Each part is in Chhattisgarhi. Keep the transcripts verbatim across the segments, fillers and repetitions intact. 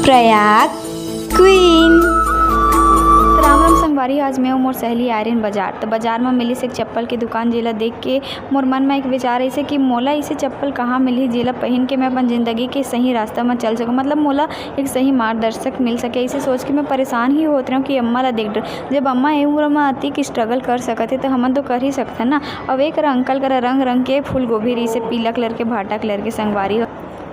प्रयाग क्वीन। राम राम संगवारी, आज मैं अउ मोर सहेली आए रहेन बाजार। त बाजार म मिलिस एक चप्पल के दुकान, जेला देख के मोर मन म एक विचार अइसे कि मोला अइसे चप्पल कहाँ मिलही, जेला पहिन के मैं अपन जिंदगी के सही रास्ता म चल सकूँ, मतलब मोला एक सही मार्गदर्शक मिल सके। अइसे सोच के मैं परेशान ही होत रहूँ कि अम्मा ला देख डर, जब अम्मा ए उम्र म अतिक struggle कर सकत हे, त हमन तो कर ही सकथन ना। अउ ए करा अंकल करा रंग रंग के फूल गोभी रहिसे, पीला colour के, भाटा colour के संगवारी हो।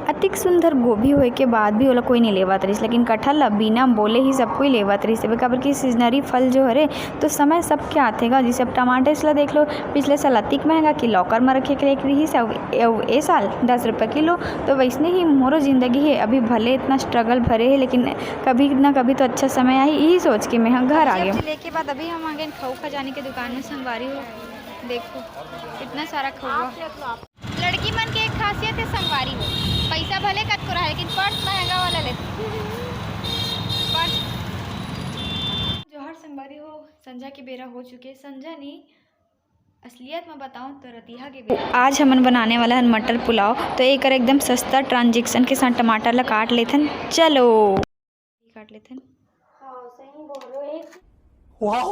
अतिक सुंदर गोभी होए के बाद भी ओला कोई नहीं लेवत रहिस, लेकिन कटहल ला बिना बोले ही सब कोई लेवत रहिस। काबर कि seasonary फल जो हरे, तो समय सबके आथे गा। जैसे अब टमाटर ला देख लो, पिछले साल अतिक महंगा कि locker म रखे के लेके रहिस, अउ, अउ ए साल दस रुपये किलो। तो वैसने ही मोरो जिंदगी है, अभी भले इतना struggle भरे है, लेकिन कभी ना कभी तो अच्छा समय आही, यही सोच के मैं ह घर आ गई। के बाद अभी हम आ गए खऊ खजानी के दुकान में, संगवारी हो, देखो इतना सारा खउआ। लड़की मन के एक खासियत है संगवारी हो, पैसा भले कतको रहे, लेकिन purse महंगा वाला लेथे। Purse। जोहार संगवारी हो, संझा के बेरा हो चुके, संझा नहीं, असलियत में बताऊं तो रतिहा के बेरा। आज हमन बनाने वाला हन मटर पुलाव, तो एकर एकदम सस्ता transaction के साथ टमाटर ला काट लेथन। चलो। काट लेथन। हाँ, सही बोल रहे हो। एक वाओ।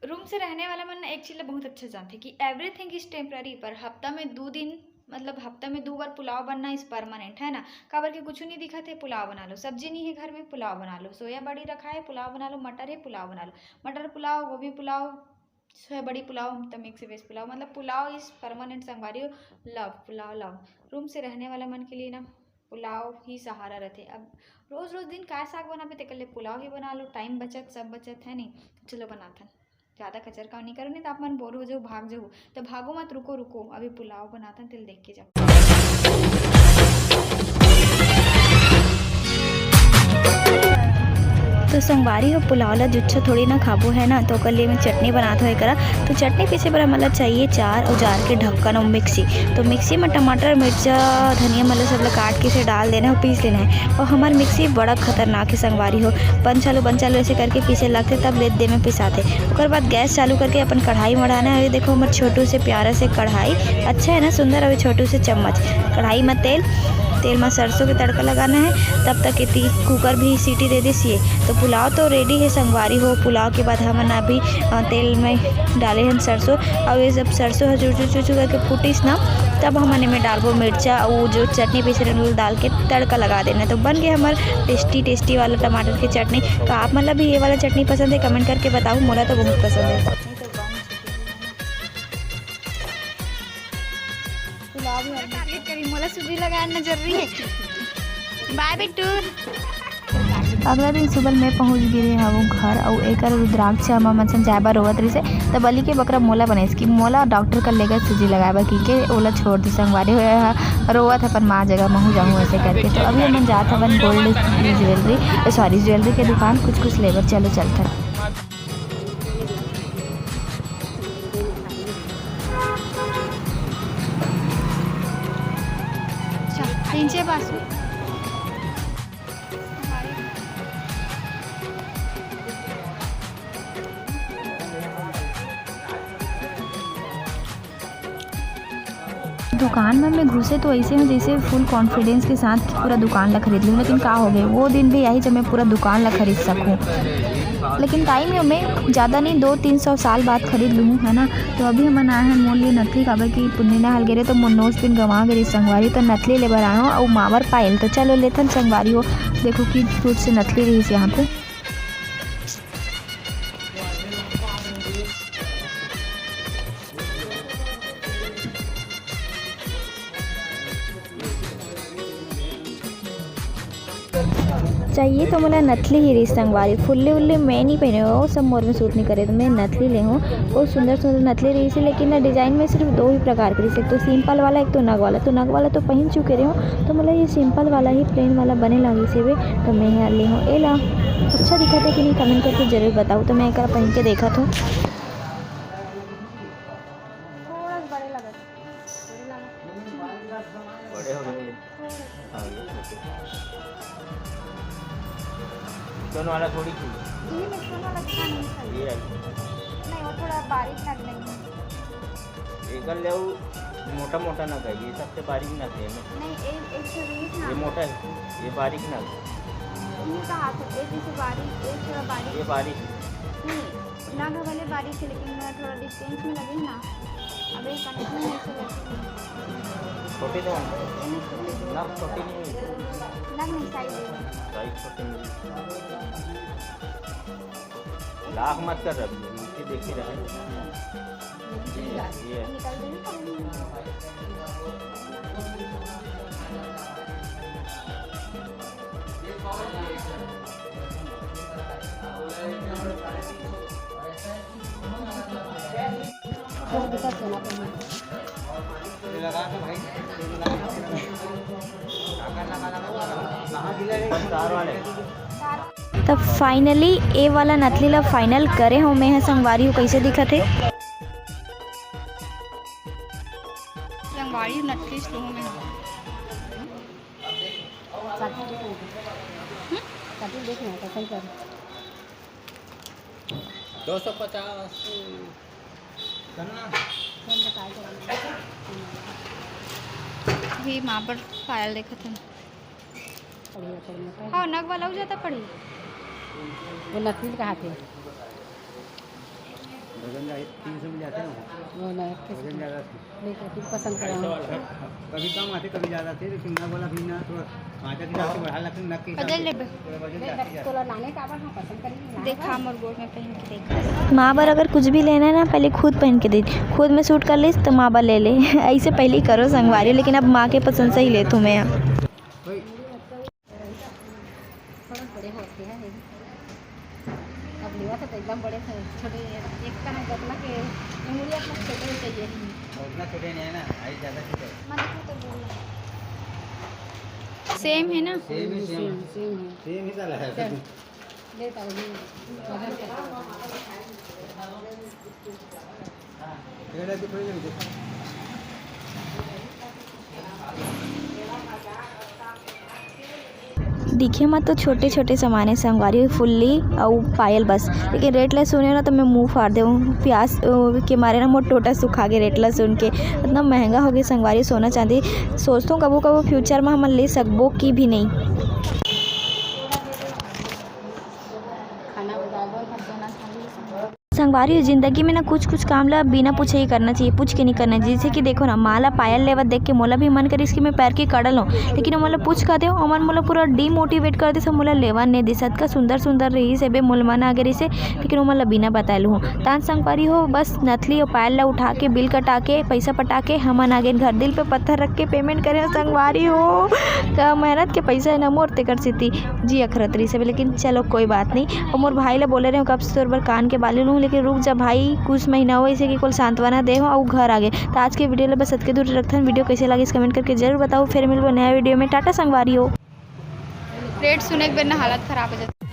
रूम से रहने वाला मन ना एक चीज ला बहुत अच्छा जानथे कि everything is temporary, पर हफ्ता में दो दिन, मतलब हफ्ता में दो बार पुलाव बनना is permanent, है ना? काबर के कुछ नहीं दिखत है, पुलाव बना लो, सब्जी नहीं है घर में, पुलाव बना लो, सोया बड़ी रखा है, पुलाव बना लो, मटर है, पुलाव बना लो, मटर पुलाव, गोभी पुलाव, सोया बड़ी पुलाव, त mix veg पुलाव, मतलब पुलाव is permanent संगवारी हो। Love pulao, love। रूम से रहने वाला मन के लिए ना पुलाव ही सहारा रहथे। अब रोज रोज दिन काय साग बनाबे, तेकर ले पुलाव ही बना लो, time बचत, सब बचत, है नहीं? चलो बनाथन, ज्यादा कचर काम नहीं करो, नहीं तो आप मन bore हो जाओ, भाग जाओ। तो भागो मत, रुको, रुको, अभी पुलाव बनाथन, तेल देख के जाओ। तो संगवारी हो, पुलाव ला जुच्छो थोड़ी ना खाबो, है ना, तो ओकर लिए मैं चटनी बनात हो एकरा। तो चटनी पीसे बर हमन ला चाहिए जार अउ जार के ढक्कन अउ मिक्सी। तो मिक्सी में टमाटर, मिर्चा, धनिया मन ला सब ला काट के इसे डाल देना है, पीस लेना है। अउ हमर मिक्सी बड़ा खतरनाक है संगवारी हो, पंच आलू, पंच आलू ऐसे करके पीसे लगथे, तब ले दे में पिसाथे। ओकर बाद गैस चालू करके अपन कढ़ाई मढ़ाना है। ये देखो हमर छोटू से प्यारा से कढ़ाई, अच्छा है ना, सुंदर। अभी छोटू से चम्मच, कढ़ाई में तेल, तेल में सरसों के तड़का लगाना है। तब तक इतनी कुकर भी सीटी दे दिस ये। तो पुलाव तो ready है संगवारी हो। पुलाव के बाद हमन अभी, अ, तेल में डाले हन सरसों, अउ ये जब सरसों ह चुर चुर चुर चुर करके फूटिस ना, तब हमन एमे डालबो मिर्चा अउ जो चटनी पीसे रहन, डाल के तड़का लगा देना। तो बन गए हमर tasty tasty वाला टमाटर के चटनी। तो आप मन ला भी ये वाला चटनी पसंद है, comment करके बताओ, मोला तो बहुत पसंद है। पुलाव भी हम target करी, मोला सूजी लगाना जरूरी है। Bye बिट्टू। अगला दिन सुबह मैं पहुंच गे हवं घर, अउ एकर रुद्राक्ष हमर मन संग जाए बर रोवत रहिसे, त बलि के बकरा मोला बनाइस कि मोला डॉक्टर कर लेगा सूजी लगाए बर, कि के ओला छोड़ दे संगवारी हो, रोवत अपन माँ जगह, महू जाहूँ ऐसे करके। तो अभी हमन जात हवन gold jewellery, sorry, jewellery के दुकान, कुछ कुछ लेबर। चलो चलथन। अच्छा, नीचे बासु। दुकान में मैं घुसे तो ऐसे हूँ जैसे full confidence के साथ पूरा दुकान ला खरीद लूँ, लेकिन का हो गए, वो दिन भी आई जब मैं पूरा दुकान ला खरीद सकूँ। लेकिन time ही मैं ज़्यादा नहीं, दो तीन सौ साल बाद खरीद लूँ, है ना। तो अभी हमन आए हैं मोर लिए नथली, काबर कि पुन्नी नहल गे रहे तो मोर nose pin गंवा गे रहे संगवारी, तो नथली ले बर आए हो अउ मावर पायल। तो चलो लेथन संगवारी हो, देखो कि दूर से नथली रही यहाँ पे। चाहिए तो मोला नथली ही रहिस संगवारी, फुल्ली उल्ली मैं नहीं पहने, वो सब मोर में suit नहीं करे, तो मैं नथली ले हूँ। बहुत सुंदर सुंदर नथली रहिस, लेकिन ना design में सिर्फ दो ही प्रकार के रहिस, एक तो simple वाला, एक तो नग वाला। तो नग वाला तो पहन चुके रहे हूँ, तो मोला ये simple वाला ही plain वाला बने लागिस हवे, तो मैं ये ले हूँ। एला अच्छा दिखत है कि नहीं, comment करके जरूर बताओ। तो मैं एक पहन के देखत हूँ। थोड़ा सा बड़े लगत। बड़े हो गए। हाँ, ये ठीक है। दोनों वाला थोड़ी थी। ये नहीं, दोनों वाला अच्छा नहीं था। ये है। नहीं, वो थोड़ा बारीक नग नहीं है। एकर ले वो मोटा मोटा नग है, ये सबसे बारीक नग है। नहीं, एक, एक सौ बीस ना। ये मोटा है, ये बारीक नग है। ये का हाथ है? ये जैसे बारीक, ये थोड़ा बारीक। ये बारीक। नहीं, ना घबले बारीक है, लेकिन मैं थोड़ा डिस्टेंस में लगे ना। अब ये कंटिन्यू नहीं से लगे। छोटे तो ना, छोटी नहीं हुई। ना, नहीं, साइज है। साइज छोटी नहीं। लाख मत कर अभी, नीचे देखे रहे। ये है। त finally ए वाला नथली ला final करे हों मैं ह संगवारी हो, कइसे दिखत हे? संगवारी नथली ला लूहूं मैं ह। हम्म? दो सौ पचास। भी माँ बर पायल देखत हन। बढ़िया, बढ़िया। हाँ, नग वाला हो जाता पड़ी। वो नथली कहा थे? वजन ज़्यादा, तीन सौ मिल जाते हैं ना। वो ना, वजन ज़्यादा थे। नहीं, तो फिर पसंद करा। कभी कम आते, कभी ज़्यादा थे, लेकिन नग वाला भी ना, थोड़ा कांटा के हिसाब से बढ़ा लगते, नग के हिसाब बदल से लेबे। थोड़ा वजन नहीं, ज़्यादा बस जाता। तोला लाने का आवा, हाँ, पसंद करेंगे, लाने का। देखा, मोर गोड़ में पहन के देखा। माँ बर अगर कुछ भी लेना है ना, पहले खुद पहन के दे, खुद में सूट कर लिस तो माँ बर ले ले। ऐसे पहले ही करो संगवारी, लेकिन अब माँ के पसंद से ही लेथों मैं। थोड़ा बड़े होते हैं, अब लेवा था तो एकदम बड़े थे, छोटे, एक का है, जितना के उंगली अपना छोटे ही चाहिए। और इतना छोटे नहीं है ना, हाइट ज़्यादा छोटे है। मैं देखो तो बोल रहा हूँ। सेम है ना? सेम ही सेम है। सेम, सेम है। सेम ही साला है। चल, ले ताऊ, ले। दिखे म तो छोटे-छोटे सामान हे संगवारी, फुल्ली अउ पायल बस, लेकिन रेट ल सुने ना तो मैं मुंह फाड़ देहूं। प्यास, अ, के मारे ना मोर टोटा सुखा गे रेट ल सुन के। इतना महंगा हो गे संगवारी सोना चांदी। सोचथों कभू-कभू future म हमन ले सकबो कि भी नहीं। खाना बजाबो, घर जाना खाली। संगवारी हो, जिंदगी में ना कुछ-कुछ काम ला बिना पूछे ही करना चाहिए, पूछ के नहीं करना चाहिए। जैसे कि देखो ना, माँ ला पायल लेवत देख के मोला भी मन करिस कि मैं पैर के कड़ा लूँ, लेकिन ओमन ला पूछ का देव, ओमन मोला पूरा demotivate कर दिस, मोला लेवा नहीं दिस। अतका सुंदर-सुंदर रहिस, एबे मोला मन आ गे रहिस, लेकिन ओमन ला बिना बताए लूँ। तान संगवारी हो, बस नथली अउ पायल ला उठा के, बिल कटा के, पैसा पटा के, हमन आ गेन घर। दिल पे पत्थर रख के payment करे हो संगवारी हो, का मेहनत के पैसा है ना मोर, तेकर सेती जी अखरत रहिस हे, लेकिन चलो कोई बात नहीं। अउ मोर भाई ला बोले रहे हूँ कब से तोर बर कान के बाली लूँ, लेकिन रुक जा भाई, कुछ महीना हो इसे कि कुल सांत्वना दे हो अउ घर आ गे। तो आज के video ला बस अतके दूर रखथन। Video कैसे लगिस comment करके जरूर बताओ। फिर मिलबो नया video में। टाटा संगवारी हो। रेट सुने के बेर ना हालत खराब हो जाता।